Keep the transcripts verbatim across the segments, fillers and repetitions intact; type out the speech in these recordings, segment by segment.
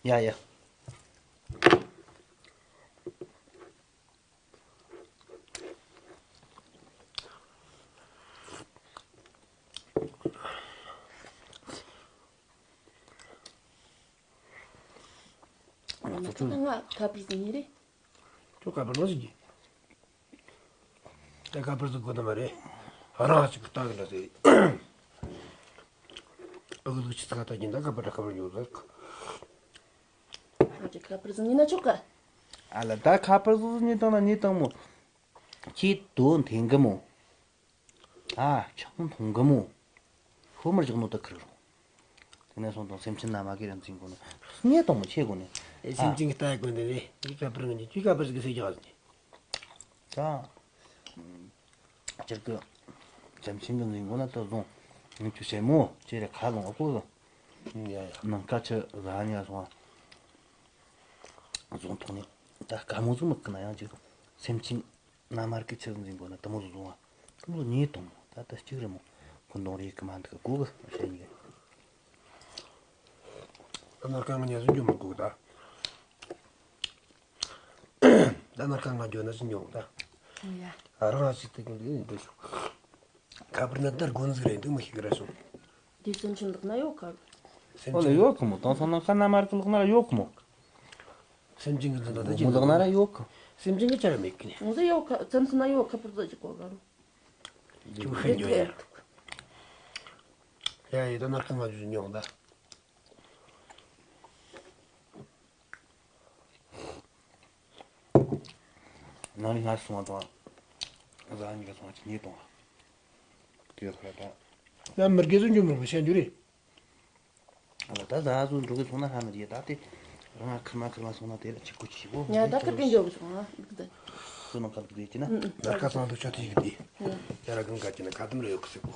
ཡ་ཡ། ང་ཁ་པར་ཟིན་ནི་རེད། ཁྱོད་ཁ་པར་ནང་ཟིན་གྱི། ད་ཁ་པར་ཟིན་དགོས་ནི་མ་རེད། ང་རང་ཅིག་ལྟ་གི་འདྲ་ཟེར། ཨ་ཁུ་ལུག་ཆི་ཚ་ལྟ་གྱིན་ད་ཁ་པར་ཁ་པར་ཉོ་ཟེར། ང་ཅིག་ཁ་པར་ཟིན་ནི་ན་ཆོག་ག། ཨ་ལ་ད་ཁ་པར་ཟིན་ནི་དང་ན་ནི་དང་མོ། ཁྱེད་དོ་འཐེན་གི་མོ། ཨ། ཆང་འཐུང་གི་མོ། ཤོ་མར་བཞག་ནོ་ད་ཁིར་རོ། དེ་ནས་སོང་དང་སེམས་ཅན་ན་མ་གི་རང་འཛིན་གོ་ནི། སྙད་དང་མོ་ཆེ་གོ་ནི། ཨེ་སེམས་ཅན་གི་ལྟ་ཡ་གོ་ནི་རེད། ཡི་ཁ་པར་ངན་ཅི་ཁ་པར་ཟིག་གི་སེ་རྒྱག་ཟིན། ད། ཅིར་གི། སེམས་ཅན་གི་འཛིན་གོ་ན་ད་བཟུང་། ངན་ཆུ་ཞེ་མོ་ཅེ་རེ་ཁ་ལོང་ཨ་ཁོ་ལོ། ཡ་ཡ། ནང་ཀ་ཆུ་ཟ་ཉ་སོང་། བཟུང་ཐོག་ནས་ད་དཀའ་མོ་ཟིག་མི་ཀི་ན་ཡང་ཅིག་སེམས་ཅན། ན་མར་གི་ཆི་འཛིན་གོ་ན་དུ་མོ་བཟུང་བ། ཀུན་ལོ་ཉེས་དང་མོ་ད་ལྟ་གཅིག་རེ་མོ། ཀུན་དོང་རེ་གི་མ་འདུག་གོ་གི་ཞེ་ཉེ། ད་ནར་ཁང་ང་ཉལ་སུ་འཇོག་མི་དགོས་ད། ད་ནར་ཁང་ང་འཇོག་ན་སུ་འཇོག་ད། ཡ། རང་ཨ་ཅིག་དེ་གི་འདི་འདྲ་ཞོག་ཁ་པར་ན་ད་དགོན་ཟིག་རེད་འདུག་མི་ཤེས་གི་ར་སོང་། དེ་སེམས་ཅན་ལག་ན་ཡོད་ག། སེམས་ཨོ་ལེ་ཅན་ཡོད་གི་མོ། དེང་སང་ནང་ཁ་ན་མར་གི་ལག་ན་ར་ཡོད་གི་མོ། སེམས་ཅན་གི་འདི་འདྲ་ད་ཅི་མོ་ལག་ན་ར་ཡོད་གི། སེམས་ཅན་གི་ཆ་ར་མེད་གི་ནི། ང་ཚོ་ཡོད་ཁ་མཚམས་སུ་ན་ཡོད་ཁ་པར་ཟ་ཅིག་གོ་ག་རུ། ཅུ་ཧེ་ཉོ་ཡ། ཡ་ཡི་ད་ནར་ཁང་ང་ཅུ་ཉོ་ད། ནང་ནས་ང་སོང་བ་དང་། བཟའ་ཉི་ག་སོང་བ་ཅི་ཉེས་དང་། དེ་ཁ་ད། ཡ་མི་དགེ་ཚོ་འཇུ་མི་དགོས་བཤད་རྒྱུ་རེད། ཨ་ལ་ད་བཟའ་ཚོ་འགྲོ་གི་སོང་ན་ཧ་མི་རེད་ད་དེ། རང་ཁར་མ་ཁར་མ་སོང་ན་དེ་ལ་ཆི་གོ་ཆི་གོ། ཉ་ད་ཁ་ཏེ་འཇོག་གི་སོང་ཨ་འདུག་ད། སོ་ནང་ཁ་འདུག་དེ་ཅི་ན། ལར་ཁ་སང་དུ་ཆོ་དེ་ཡིག་དེ། ཡ་ར་གང་ག་ཅི་ན་ཁ་དམ་རེ་ཡོད་གི་སི་གོ།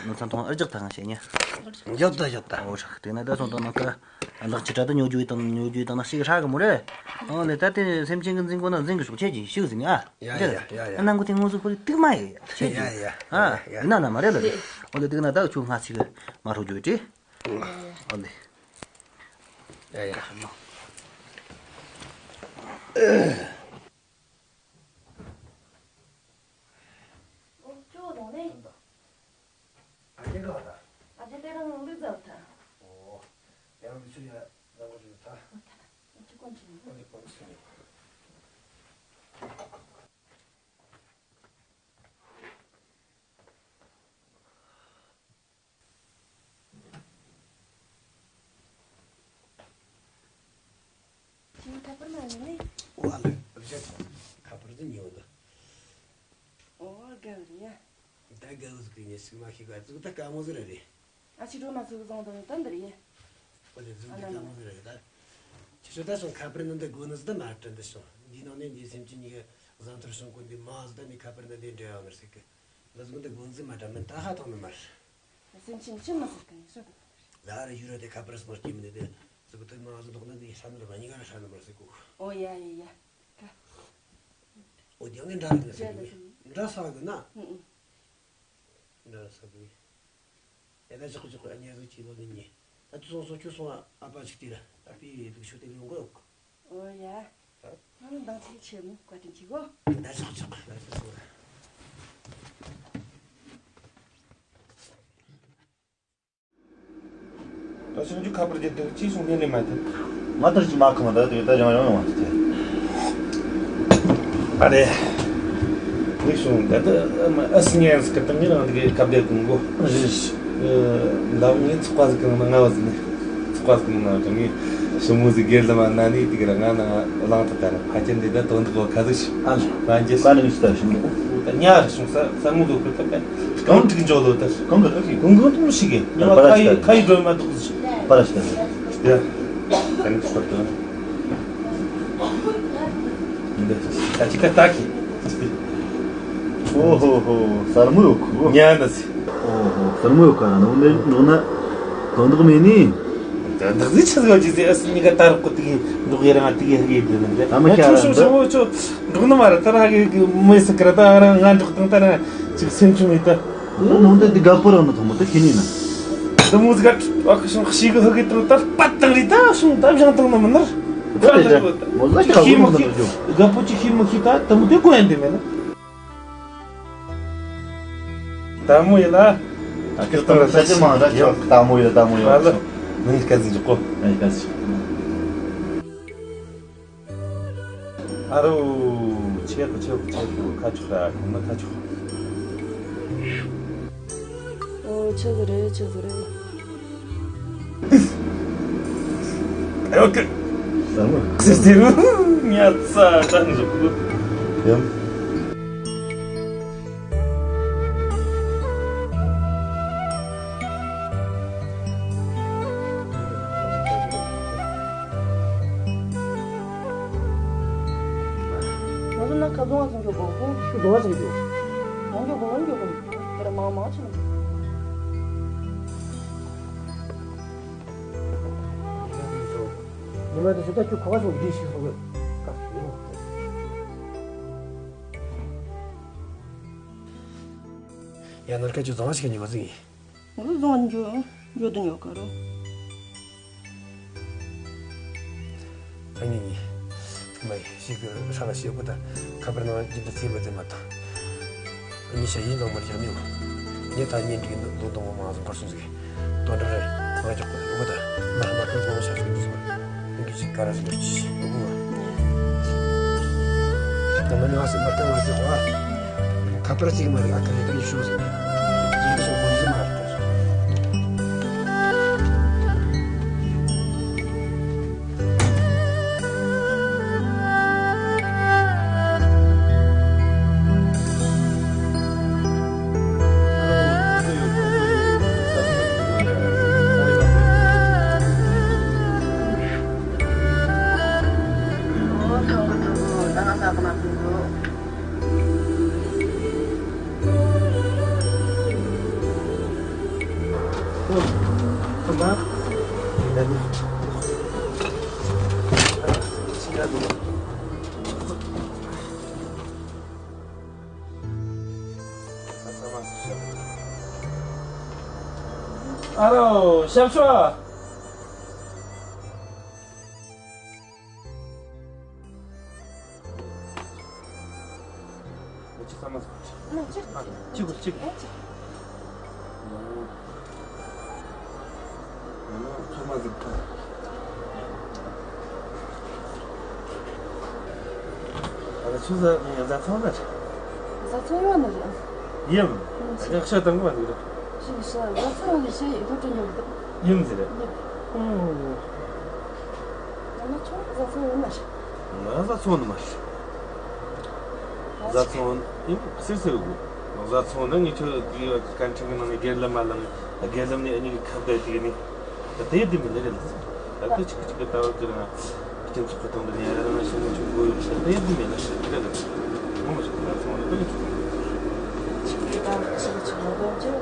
ནུ་ཚང་ཐོང་ཨར་ཇག་ཐང་ཞེ་ཉ། ཇག་ད་ཇག་ད། ཨོ་ཧྲག་དེ་ན་ད་སོང་དང་ནང་ཁ། ལག་ཆི་ཏྲ་ད་ཉོ་རྒྱུ་ཡི་དང་ཉོ་རྒྱུ་ཡི་དང་ན་ཤི་གི་ཧྲག་གི་མོ་རེད། ཨོ་ལེ་ད་དེ་སེམས་ཅན་གི་འཛིན་གོ་ན་འཛིན་གི་ཤོག་ཆེ་ཅིག་ཤི་གི་ཟིན་ཨ། ཡ་ཡ་ཡ་ཡ། ནང་གོ་དེ་ངོ་སུ་ཕོ་ལི་ཏིག་མ་ཡི་ཆེ་ཅིག་ཡ་ཡ་ཡ། ཨ་ཡིན་ན་ན་མ་རེད་ལ་རེད། ཨོ་ལེ་དེ་ན་ད་ཆུ་སྔ་ཚིག་མ་རོ་རྒྱུ་ཡི་ཅི། ཨོ་ལེ། ཡ་ཡ། ཨོ་ཅོ་ལོ་ནེ། ཨ་ཅེ་ག་ད། ཨ་ཅེ་དེ་རང་ལུག་ཟ་ཐ། ཨོ། ཡང་ལུག་ཆུ་ཡ་ཟ་བ་རེད་ཐ། ཨོ་ཐ། ཨ་ཅེ་ཀོན་ཆི་ནི། ཨོ་ལེ་ཀོན་ཆི་ནི། ཁྱིམ་ཁ་པར་མ་ཉོས་ནས། ཨོ་ཨ་ལེ་རི་ཤ་ཁ་པར་དེ་ཉོས་འདུག་ཨོ་དགའ་བ་རེད་ཡ། ད་དགའ་བོ་ཟིག་གི་ཉེ་ཞིག་མ་ཤེས་ག་ཟིག་ད་དཀའ་མོ་ཟིག་རེད། ཨ་ཕྱི་དྲོ་མ་ཟིག་བཟང་དང་ད་འདིར་ཡིན། ཨོ་ལེ་ཟིག་ད་དཀའ་མོ་ཟིག་རེད་ད། ཁྱེད་ཚོ་ད་སོང་ཁ་པར་ནི་འདི་དགོས་ནི་ཟིག་ད་མ་དྲན་འདི་སོང་འདིའི་ནང་ནས་འདི་སེམས་ཅན་གཉིས་ཀ་བཟང་ཐུར་སོང་གོ་འདི་མ་ཟིག་ད་ནི་ཁ་པར་ནི་འདི་འབྲེལ་ཡོད་ནི་ཟིག་གི། འདི་ཟིག་འདི་དགོས་ནི་ཟིག་མ་དྲན་མིན་ད་ཧ་ཐང་ནི་མ་རེད། སེམས་ཅན་ཅི་མ་ཟེར་གི་ཡིན་སོ་དང་། ལ་རེ་ཡུ་ར་དེ་ཁ་པར་སོང་སྐྱེ་མི་ནི་དེ་ཟིག་ད་མ་ཟིག་འདུག་ན་འདི་ཧྲ་ནི་རེད་མ་གཉིས་ཀ་ར་ཧྲ་ནི་མ་ཟིག་གོ། ཨོ་ཡ་ཡ་ཡ། ཀ། ཨོ་དེ་ངས་འདྲ་ལ་ཟེར་གི་འདྲ་ཟེར་གི་ན། ཨུ་ཨུ། འདྲ་ཟེར་གི། ཡ་ད་ཞོག་ཞོག་ཨ་ཉལ་ཟིག་ཅིག་ལོ་ནི་ཉེ། ད་ཁྱོད་སོང་སོང་ཁྱོད་སོང་ཨ་ཨ་ཕ་ཅིག་དེ་ར་ཨ་ཕའི་ཡི་དུ་ཤོད་དེ་ཡོང་གོ་ཡོད་གི། ཨོ་ཡ། ཨ། ང་མདང་ཚིག་ཆེ་མོ་བཀའ་དྲིན་ཆེ་གོ། ད་ཞོག་ཞོག་ད་ཞོག་སོང་། ད་ཞིང་ཆུ་ཁ་པར་རྒྱབ་དུས་ཅི་སོང་ནས་ལས་མ་ཐུབ། ང་ལྟར་ཅི་མ་ཁོང་ད་དེ་ད་ཡང་ཡང་ཡང་མ་ཐུབ་ཚེ། ཨ་རེ། ལིག་སོང་ད་ད་ཨ་སི་ཉན་སི་ཀི་ཏང་ངེ་རང་དེ་ག་བདེ་གོང་གོ། རེད། ད་ངས་ཚོགས་པ་ཟིག་གི་ནང་ང་བ་ཟིན་ནས། ཚོགས་པ་ཟིག་གི་ནང་དུ་ངས་ཞི་མོ་ཟིག་སྒེར་ལ་མ་ན་ནི་དེ་ག་ར་ང་ན་གླང་དུ་ད་ར་ཕ་ཅན་དེ་ད་དོན་དུ་གོ་ཁ་ཟིག་ཤི། ཨ་ལ། ང་ཅི་ས་ནི་མི་སྟར་ཤི་མོ། ད་ཉ་ར་སོང་ས་ས་མོ་གོ་ཁུར་ད་པ། གང་འགྲིག་འཇོག་ལོ་ད། གང་གི་ཨ་ཁི་གང་གང་དུ་མི་ཤི་གི་ཉ་བ་ཁ་ཡི་ཁ་ཡི་སྒྲོན་མ་འདུག་ཟིག་པ་ར་ཤི་ད་ཟིག་ཡ། ད་ནི་སྟར་དོན། འདི་ད་ཅི་ཀ་ད་ཁི། ཨོ་ཧོ་ཧོ་ས་མོ་ཡོ་ཁུ་ཉ་ད་ཟིག་ཨོ་ཧོ་ས་མོ་ཡོ་ཁ་ནོ་ནེ་ནོ་ན་གང་འདུག་མེ་ནི། ད་འདག་ཟིག་ཆི་ཟིག་ཅི་ཟིག་ཨ་སི་གཉིས་ཀ་ད་རག་གོ་ཏི་གི་འདུག་ཡ་རང་ཏི་གི་ཧ་གི་དེ་ནི་འདི་ད་མི་ཤ་ར་ཆུ་ཤོ་འདི་ཤོ་ཆུ་འདུག་ནི་མ་རེད། ད་ར་ཧ་གི་མི་སི་ཀ་ར་ད་རང་ང་འདུག་དང་ད་ར་ཅིག་སེམས་ཆུང་ངེ་ད། ད་ནང་དུ་འདི་དགའ་པོ་རང་ནི་ཐོག་མ་ད་ཁྱེད་ནི་ན། དེ་མོ་ཟིག་ག་ཨ་ཁ་ཤང་ཤི་གི་ཧ་གི་དང་ད་པད་དང་རི་ད་ཤུང་ད་བཞང་དང་ན་མི་ནར། ཁ་ལ་མོ་ཟ་ཤ་ཤི་མི་ཤི་དགའ་པོ་ཅི་ཤི་མི་ཤི་ད་དེ་མོ་དེ་གོ་ཡན་དེ་མེད་ན། ད་མོ་ཡེ་ལ། ཨ་ཁ་ལྟར་ས་ཅི་མང་ར་ཆོག་ད་མོ་ཡེ་ད་མོ་ཡེ་ལ། ནི་སྐད་ཟིག་འཇོག་གོ། ཨ་སྐད་ཟིག་ཨ་རོ། ཆེ་གི་ཆེ་གི་ཆེ་གི་ཁ་ཆོག་ར་ཁོང་ན་ཁ་ཆོག་ཨོ་ཆེ་གི་རེད་ཆེ་གི་རེད། ཨོ་ཀེ། ཟ་མ། སི་སི་རུ་ཉ་ཚ་ཏང་ཟུག་གུ། ཡམ། ང་ཚོ་ན་ཁ་རྫོང་བ་ཚོ་མགྱོགས་པོ། ཁོ་རྫོང་བ་ཚོ་མགྱོགས། ང་མགྱོགས་པོ་ང་མགྱོགས་པོ། དེ་ར་མང་མང་ཆེ་ན། ཉི་མ་དེ་ཚོ་ད་ཁྱོད་ག་བ་སོང་འདི་ཞིག་སོང་གི། ཡ་ནར་ཁ་ཆུ་རྫོང་བ་ཞིག་ཉི་མ་ཟིག་ཡིན། ང་ཚོ་རྫོང་འགྱོ་འགྱོ་དུ་ཉོ་ག་རོ། ཨ་ནི་ནི། མ་ཡི་ཤི་གི་ཧྲ་ལ་ཤི་གུ་ད་ཁ་པར་ནང་རྒྱུན་དུ་ཚེ་མ་ཚེ་མ་ཐོ། ཨ་ནི་ཤ་ཡིན་ནང་མར་ཡང་མི་ཡོང་། ངས་ད་ཉིན་འགྲིག་འདུག་འདུག་འདུག་མ་ཟུང་གར་སོང་ཟིག་དོན་འགྲོ་རེད། ང་ཅག་གུ་ད་ན་མ་ཁ་གོང་ཤ་ཤི་འདུག་སོང་། ཀྱི་ཅིག་ག་ར་ཟེར་གྱི་ཨོ། ད་ནི་ང་སེམས་པ་སྟེང་ལ་ཟེར་བ། ཁ་པར་ཅིག་མ་རེད་ཨ་ཁ་རེད་ད་ཡི་ཤོག་ཟེར། ཡིན་སོང་མོ་ཟེར་མ་རེད། ཨ་རོ་ཞབས་ཞུ། ཨ་ཅི་ས་མ་ཟིག་ཨ་ཅི་གོ་ཅི་གོ། ཨ་ཅི། ཨ་ནི་ཚོད་མ་ཟིག་ད། ཨ་ནི་ཆུ་ཟ་ཟ་ཚང་ན་ཆ། ཟ་ཚང་ཡོད་ནི་རེད། ཡིན། ཨ་ཅག་ཤ་དང་པོ་ཟིག་རེད། ཞིག་ཤ་ཟ་ཚང་ནི་ཤ་ཡི་ཐོ་ཏྲི་ཉོ་གི་འདུག་ཡིན་ཟེར་རེད། ཡིན། ཨང་། ང་ལ་ཆུང་བཟའ་ཚང་ཡོད་མ་རེད། ང་བཟའ་ཚང་ནི་མ་རེད། བཟའ་ཚང་ཡིན་ཟེར་ཟེར་དགོས། བཟའ་ཚང་ནི་ངས་ཁྱོད་དེའི་སྐད་འཕྲིན་གྱི་ནང་ནས་སྒེར་ལམ་མ་ལམ་སྒེར་ལམ་ནས་ཨ་ནི་ཁ་བརྡ་དེ་ག་ནས་ད་དེ་དེ་མི་ལ་རེད་ལ། ད་ལྟ་གཅིག་གཅིག་གི་ལྟ་བ་གི་རང་སྤྱི་ཚོགས་ཀྱི་སྟེང་དུ་ནས་ཡ་རང་ཤེས་ན་ཆུང་གོ་ཡོད་ཤག་ད་དེ་དེ་མི་ལ་ཤག་རེད་ལ། ངོ་མ་ཤག་བཟའ་ཚང་ནི་ད་ངས་ཆུང་གོ་ཡོད་ཤག་ད་ཤག་ཆུང་གོ་ཡོད་ཤག་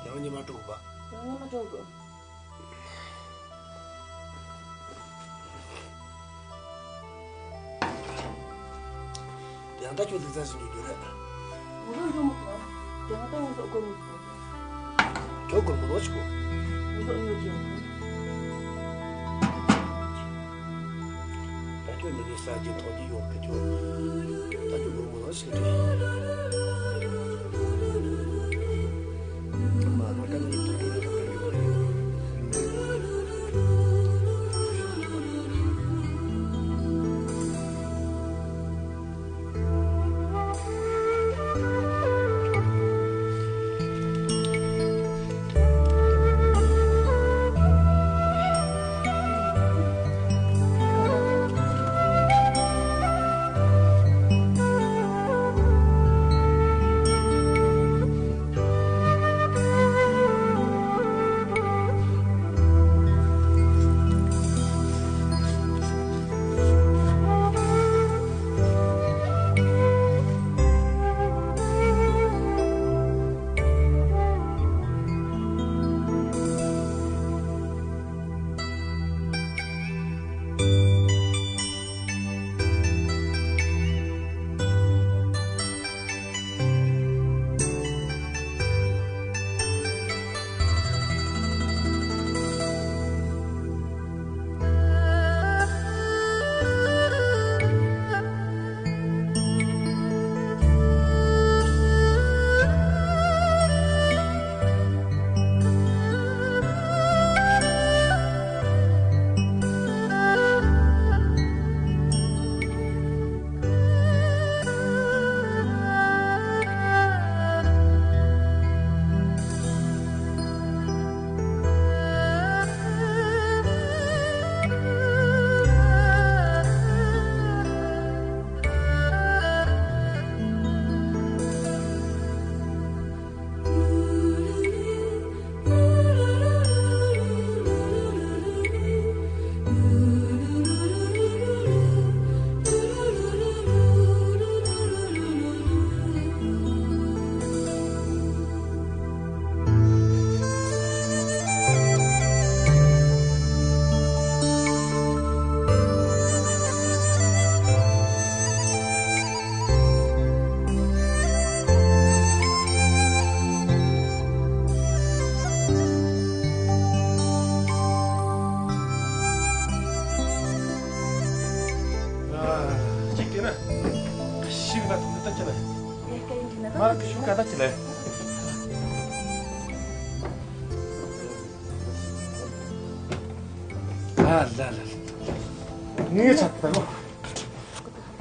ཡང་ཉི་མ་དྲུག་པ། ཡང་ཉི་མ་དྲུག་པ། ཡང་ད་ཁྱོད་ལུག་རྫི་ཞིག་འགྱོ་རྒྱུ་རེད། ང་ཚོ་འགྲོ་མི་ཐུབ། དེ་སྔ་ད་ང་ཚོ་སྒོར་མོ་ཐུབ། ཁྱོད་སྒོར་མོ་ལོག་ཅིག་གོ། ང་ཚོ་ཉོ་རྒྱུ། ད་ཁྱོད་མི་གི་ས་ཀྱི་ཐོག་གི་ཡོད་གི་ཁྱོད། ད་ཁྱོད་སྒོར་མོ་ལོག་ཞིག་རེད། ཨ་ལ་ལ་ལ། ངའི་ཆ་ད་ལོ།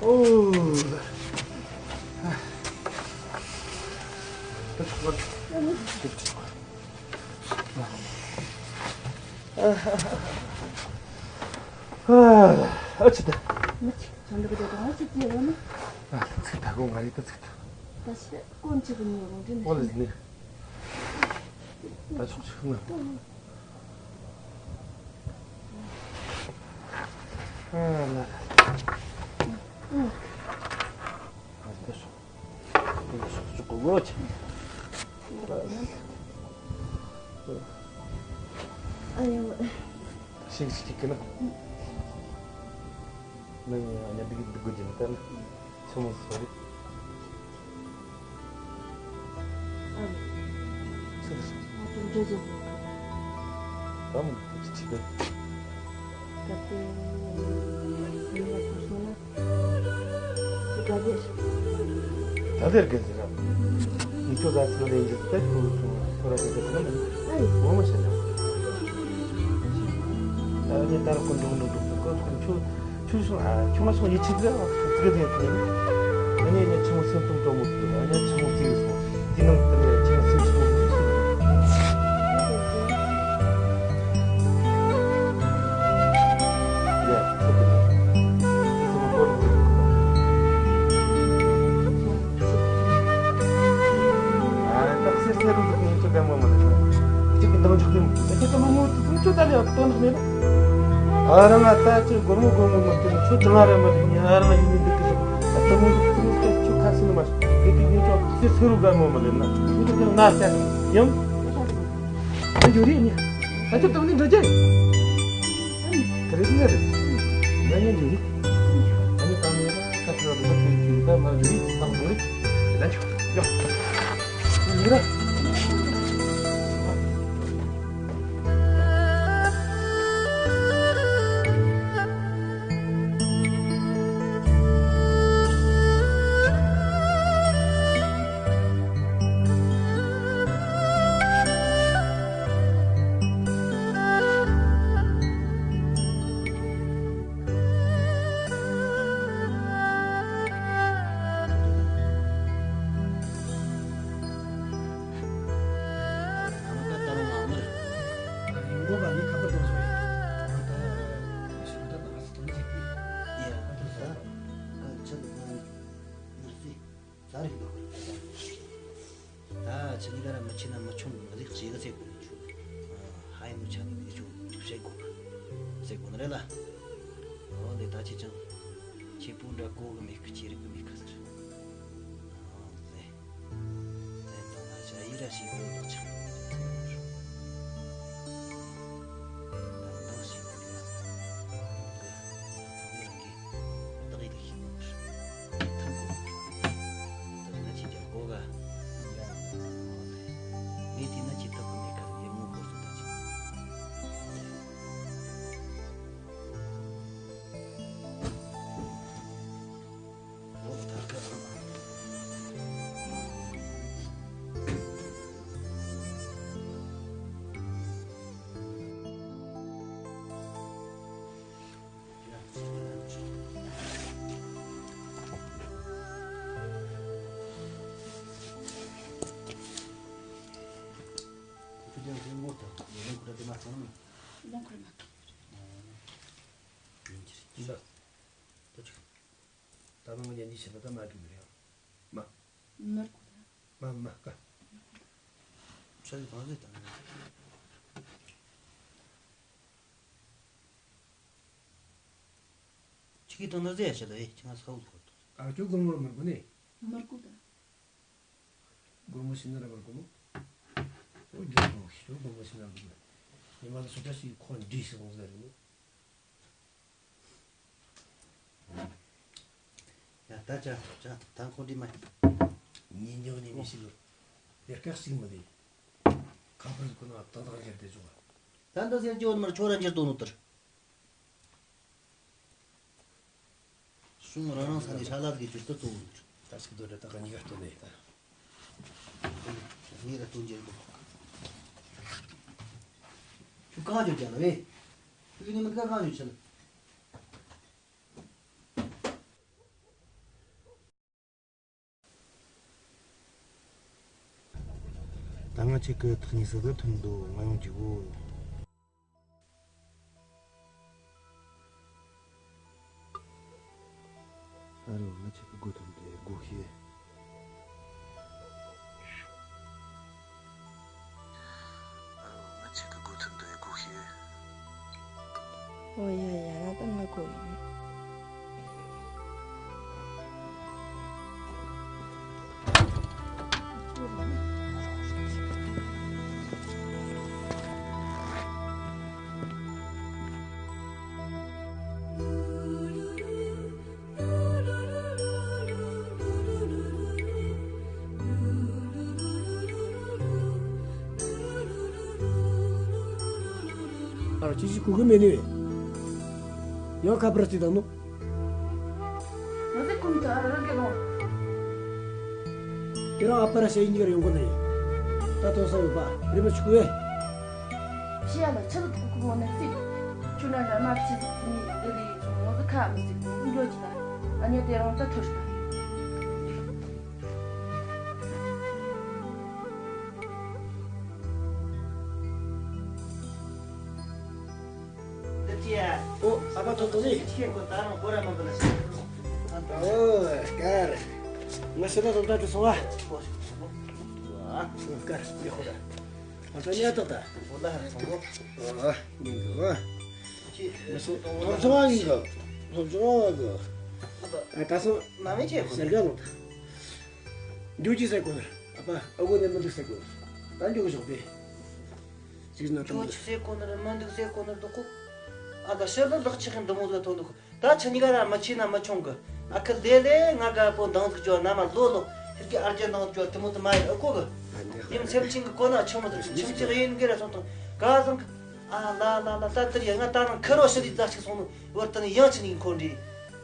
ཨོ་ལ། ད་ཆོག་པ། ཨ་ཆི་ད། མི་ཆི་ཚོན་འདུག་དེ་དང་ཨ་ཆི་ཅི་ཡོད་ནི། ཨ་ཚིག་ད་གོ་ང་རེད་ད་ཚིག་ད། ད་ཤི་ཀོན་ཆི་གི་ཉོ་རུང་དེ་ནི། ཨོ་ལེ་ནི། ད་ཆོག་ཆོག་ན། ཨ་ལ། ཨ་ལ་སོ། ཨ་ལ་སོ་ཅུ་གོ་གོ་ཆ། ཨ་ཡོ། ཤིག་ཤིག་གི་ན། ནང་ཡང་ཡང་འདི་འདི་གོ་ཅི་ན་ད་ན། ཆུ་མོ་སོ་རེད། ཨ་ལེ། ཆུ་རེད། ང་ཚོ་འདྲ་ཅན་ཡོད་གི། ད་མོ་ཅི་ཅི་གི། ད་ལྟའི་ཡིན་ལ་ཐུག་སོང་ན། ད་ལྟའི་ད་ལྟའི་རྒན་ཟེར་ར། ཡིན་ཆོག་ད་ཚང་རེད་འཇུག་ད་ཁོ་ཚོ་ཁོ་ར་ཅི་ཟེར་ཁོ་ན་མིན། ཨ་ལེ། ངོ་མ་ཤེས་ན། ད་ངས་ད་ར་ཁོ་འགྲོ་འགྲོ་འགྲོ་ཁོ་ཁོ་ཆུ། ཁྱོད་སོང་ཨ། ཁྱོད་མ་སོང་ཡིད་ཆེས་ཟེར་བ་ཁྱོད་ཙི་གེ་དེ་ཁྱོད་ནི། ཨ་ནི་ནི་ཆུ་མོ་སེམས་གཏོང་གཏོང་མོ་ཁྱོད་ཨ་ནི་ཆུ་མོ་ཙི་གེ་སོང་དེ་ནང་དུ་ནི་ཆུ་མོ་སེམས་ཆུ་མོ་ཁྱོད་སོང་། ཡ་ཁྱོད་དེ་ནི་ཆུ་མོ་སྐོར་ཨ་ཏག་སེ་སེ་རུ་ཟིག་ནི་ཁྱོད་ག་མོ་མ་ལ་ཁྱོད་ཀྱི་འདང་ཆོག་གི་མོ་ཁྱོད་ཀྱི་མོ་ངོ་ཐུག་ཁྱོད་ད་ལས་ཨ་ཏོ་ནག་མེད་ན། ཨ་རང་ང་ད་ཅི་སྒོར་མོ་སྒོར་མོ་མ་ཁྱོད་ནི་ཁྱོད་ཅང་ཨ་ར་མ་ལི་ཉི་ཨ་རང་ཡིན་མི་འདུག་གི་ཟེར། ད་ལྟ་མོ་ཟིག་ཁྱོད་ཁ་སེ་ནི་མ་ཤོག་དེ་དུས་ངས་ཁྱོད་སེ་སེ་རུ་ག་མོ་མ་ལེན་ན་ཁྱོད་ཀྱི་ང་ལྟ་ཡང་ད་འགྱུར་ཡིན་ནི། ད་ཁྱོད་ད་ནི་འགྲོ་རྒྱུ་དེ་རེད་ནི་རེད། ང་ཡང་འགྱུར་ཡིན། ད་ནི་ད་ནི་ཁ་སེ་རུ་མ་ཁྱོད་ཀྱི་ད་མ་འགྱུར་ཡིན་ད་འགྱུར་ཡིན། ད་ཁྱོད་ཡང་འགྱུར་ར། ད་ང་ད་ད་རུང་ང་མར། ད་ཡོང་སྒོ་བ་ནི་ཁ་པར་དང་སོང་ཡིན། ད་ད་ཞོ་ད་ད་ང་སི་ཏོང་ཅིག་ཡ་ད་ད་ད་ང་ཆ་ད་ང་ང་སི་ཟ་རིག་འདུག་ད་ཆ་ནི་ག་ར་མི་ཆེ་ན་མི་ཆུང་གི་ང་ཟིག་ཅིག་གི་ཚེ་གོ་ནི་ཆུ་ཧ་ཡི་མི་ཆ་ནི་གི་ཆུ་ཆུ་བཤད་གོ་ཟེར་གོ་ནི་རེད་ལ། འོ་ལེ་ད་ཆེ་ཅང་ཁྱེད་པུ་འདྲ་གོ་གི་མེད་གི་ཁྱེད་རིག་གི་མེད་གི་ཟེར། འོ་ལེ། དེ་དང་ན་ཞ་ཡི་ར་ཞིག་གི་ལོག་ཆགས་ཡོད་ཟེར། ད་འདང་ཞིག་གི་ལ་འདི་ཚང་མའི་རང་གི་བདག་ཡིད་ལ་ཤེས་དགོས་པར་ཐང་དགོས་པར་འདི་ན་ཅི་རྒྱག་གོ་ག་ངས་དེ་ན་ཅི་ཐབས་གི་མེད་ཀ་ཡེ་མོ་གོ་སོ་ད་ཅི། ལོག་ཐར་ཁ་ཨ་མ། ཁོ་ཚོ་ཀྱང་དེ་ངོ་ཐག་ཡོད་ན་ཁོ་ཚོ་དེ་མ་ཚང་ནི། ལོང་ཁོ་རེ་མ་ཐག་ཡིན་གྱི་རེད། ད་ད་ཅིག་ད་ནང་ཉན་གྱི་བྱེད་པ་ད་མ་དགོས་རེད་ཡང་། མ། མར་ཁུ་ད། མ་མ་ཀ་ཆ་ཡི་བང་རེད་ད། ཁྱི་གི་དང་ན་ཟེ་ཡ་ཆ་ད་ཨེ་ཁྱི་ང་ས་འུ་ཁོ་ད། ཨ་ཅོ་གོ་མོར་མར་གོ་ནི། མར་ཁུ་ད། སྒོར་མོ་ཤི་ན་ར་མར་གོ་མོ། ཨོ་རྒྱུ་མོ་ཤི་ཆོ་སྒོར་མོ་ཤི་ན་ར་མར་གོ་མོ། ཉི་མ་ལ་སུ་ད་ཤི་ཁོ་འདྲི་ཤི་ཁོང་ཟེར་རེད་མོ། ཡ་ད་ཅ་ཅ་ད་ཁོ་འདི་མ། ཉིན་ཉོག་ནི་མི་ཤི་ལོ། ཡར་ཀ་ཤི་མི་ལི། ཁ་པར་ཁོ་ན་ཏག་ཏག་རྒྱབ་དེ་ཆོག་ད་འདི་ཟེར་གྱི་འོ་མར་ཁྱོད་ར་འགྱུར་དོ་ནོ་ལྟར། གཞུང་རང་རང་ས་ནས་ཧྲ་ལ་གི་ཇུས་གཏོགས་གཙོ་བོ་ཡོད། ད་ཞིག་སྡོད་རེ་ད་ག་གཉིས་ཀ་སྟོན་ནས་ད། ངས་ར་སྟོན་རྒྱུ་རེད་འདུག་ཁྱོད་གང་བརྗོད་ཀྱང་ལ་བས། དེ་ནས་མི་དགའ་གང་ཡོད་ཆེ་ལ། ད་ང་ཆེ་གི་ཐག་ཉེ་ས་གི་ཐུམ་དུ་ང་ཡོང་གི་བོ། ཨ་རོ། ང་ཆེ་གི་སྒོ་ཐུམ་དུ་སྒོ་ཤེ། ཨ་རོ། ང་ཆེ་གི་སྒོ་ཐུམ་དུ་སྒོ་ཤེ། ཨོ་ཡ་ཡ། ང་ད་ང་གོ་ཡིན། ཨ་ཅི་ཞིག་གོ་གི་མེད་ནི། ཡང་ཁ་པར་ཅིག་དང་ནོ། ང་ཚོ་ཀུན་ཏུ་ཨ་རང་གི་ལོ། དེ་རང་ཨ་ཕ་ར་ཤ་ཡིན་གྱི་ཡོང་གི་ནི། ད་ཐོས་ས་ཡོད་པ་རེ་བ་ཆུ་བས། ཤི་ཡ་ལ་ཆུ་ལ་ཐུག་ཁུག་ལོ་ནས་སྲིད། ཆུ་ན་ན་མ་ཕྱི་ཟིག་ཙི་ནི་དེ་ལས་ཡིན་ཚོ་ངོ་ཟིག་ཁ་མི་ཟིག་གོ་འགྱོ་གྱི་ད། ཨ་ཉེ་དེ་རང་ད་ཐོས་ཤིག་ད། འདི་ཅི་ཡ། ཨོ། ཨ་ཕ་ཐོབ་ཐོབ་ཟིག་ཁྱེད་ཁོ་ད་རང་སྒོ་ར་མ་འབུད་ལ་ཤི། ཨོ་དཀར། ང་ཤི་ན་སློབ་གྲྭ་དུ་སོང་བ། ཨོ་དཀར་ཡོད་ཁོ་ད། ང་ཚོ་ཉལ་ཐག་ད། ཨོ་ལ་ཧ་སོང་གོ། ཨོ་ཉིན་གོ། ང་ཚོ་སློབ་སྦྱོང་བ་ཡིན་གོ། སློབ་སྦྱོང་བ་གོ། ཨ་ད་སོང་། ན་མེད་ཅེ་ཁོ། སེར་ག་ལོ་ད། འགྱོ་ཅི་ཟེར་གོ་ནི། ཨ་ཕ་ཨ་ཁུ་ནི་མི་འདུག་ཟེར་གོ་ནི། ད་འགྱོ་གི་ཞོག་པས། ཅིག་ན་ཐང་། ཁྱོད་ཅི་ཟེར་གོ་ནི་རེད། མི་འདུག་ཟེར་གོ་ནི་རེད་འདུག་གོ། ཨ་ད་ཕྱིར་དུ་ལག་ཆགས་ཀྱི་འདི་མོ་ཟིག་ཐོན་འདུག་གོ། ད་ཁྱེད་གཉིས་ཀ་ར་མི་ཆེ་ན་མི་ཆུང་གི། ཨ་ཁུ་ལེ་ལེ་ང་ག་པོ་འདང་ཟིག་ཅོ་ན་མ་ལོ་ལོ། ཁྱེད་ཀྱི་ཨར་ཅན་འདང་ཟིག་ཅོ་དེ་མོ་དེ་མ་ཡིན་ཨ་ཁུ་གི། ཡིན་སེམས་ཅན་གི་གོ་ན་ཆུང་མོ་དེ་ཆུང་ཅིག་ཡིན་གི་ར་སོང་དང་ག་ཟང་གི། ཨ་ལ་ལ་ལ་ད་དེར་ཡ་ང་ད་ནང་ཁུ་རོ་ཤི་རི་རྫ་ཆག་སོང་ནོ་བར་དུ་ནི་ཡང་ཆི་ནི་འཁོར་འདྲི།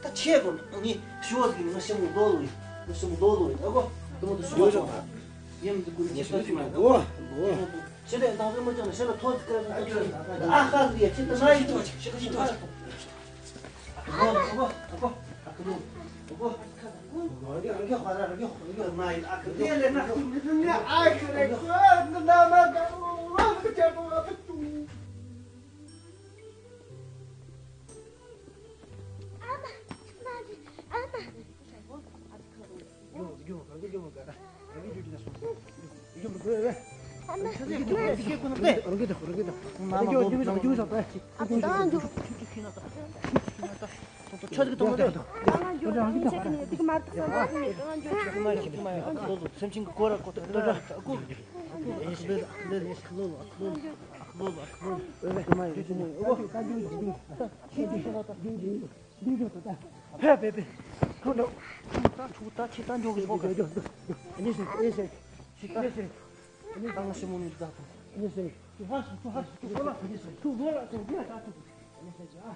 ད་ཆེ་གོ་ནི་ཞུ་བ་ཟིག་ནི་ང་ཞི་མོ་ལོ་ལོ་ཡིན། ང་ཞི་མོ་ལོ་ལོ་ཡིན་ཨ་གོ། དེ་མོ་དེ་ཞུ་བ་ཟིག་ཡིན་དེ་ཀུན་ཆེ་ད་ཆི་མ་གོ་གོ། ཕྱི་ལས་དང་ཚོད་མ་ཅང་ན་ཕྱི་ལ་ཐོ་ཚིག་ཀ་ར་ཨ་ཁ་ཟིག་ཡ་ཆི་ད་ན་ཡི་ཐོ་ཆི་ཤི་ཁ་ཤི་ཐོ་ཆི་ཐོ། ཨ་གོ་ཨ་གོ་ཨ་གོ་ཨ་གོ་ཨ་གོ། སེམས་ཅན་གྱི་སྐོར་ར་གོ་ཐོས་ར་ཨ་ཁུ། ཕེ་ཕེ་ཕེ། ཁོང་འདྲ། ད་ཆུ་ད་ཆི་ད་འཇོག་གི་ཤོག་ག་ཨ་ནི་ཤེས་ཨ་ནི་ཤེས། ཆི་ད་ཨ་ནི་ཤེས། ད་ང་ཞི་མོ་ནི་ད་ཐུག་ཨ་ནི་ཤེས། ཐུག་ཧ་ཐུག་ཧ་ཐུག་ཧ་ལ་ཐུག་ཧ་ལ་ཐུག་ཧ་ལ་ཐུག་ཨ་ནི་ཤེས་ཨ།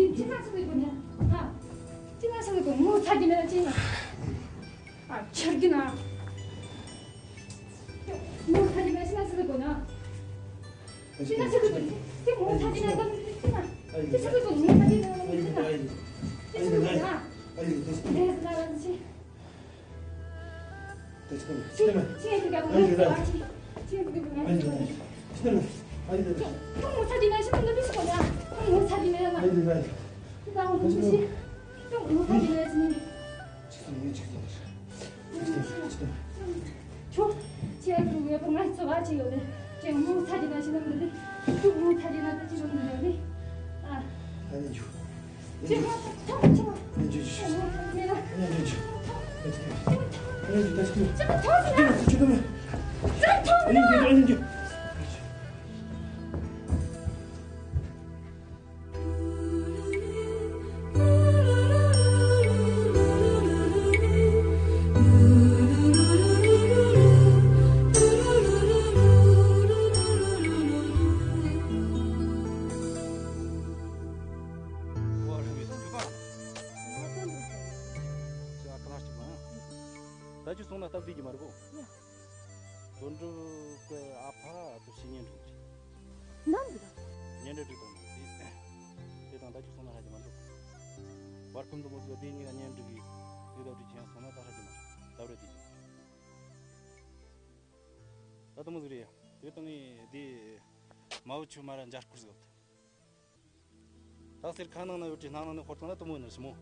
ཅི་ན་ཟེར་གོ་ན། ཨ། ཅི་ན་ཟེར་གོ་ངོ་ཚ་གི་ན་ཅི་ན། ཨ། ཆར་གི་ན། ངོ་ཚ་གི་ན་ཅི་ན་ཟེར་གོ་ན། ཅི་ན་ཟེར་གོ་ཅི་ངོ་ཚ་གི་ན་ཅི་ན། ཅི་ཟེར་གོ་ངོ་ཚ་གི་ན་ཅི་ན། ཅི་ཟེར་གོ་ན། ལས་ན་ཅི། ད་ཅི་སོང་ན་སྟབས་བདེ་གི་མ་རེད་གོ། དོན་གྲུབ་ཀྱི་ཨ་ཕ་ཨ་ཏུ་ཤི་ཉེན་འགྲིག་ཅིག་ནམ་གི་དང་། ཉེན་འགྲིག་འགྲིག་དང་། དེ་དང་ད་ཅི་སོང་ན་ཧ་ཅི་མ་འགྲོ། བར་ཁམས་དུ་མོ་ཟིག་དེ་གཉིས་ཀ་ཉེན་འགྲིག་གི་དེ་ད་འགྲིག་ཅན་སོང་ན་ད་ཧ་ཅི་མ་འགྲོ། ད་རེད་དེ་ད་དུ་མོ་ཟིག་རེད་ཡ། དེ་དང་ངས་དེ་མ་བུ་ཆུ་མ་ར་འཇར་སྐུར་ཟིག་བབ། ད་སེར་ཁ་ནང་ན་ཡོད་ཀྱི་སྣང་ནང་ནས་ཧོར་ཐང་ན་དུ་མོ་ཡིན་ནར་སི་མོ།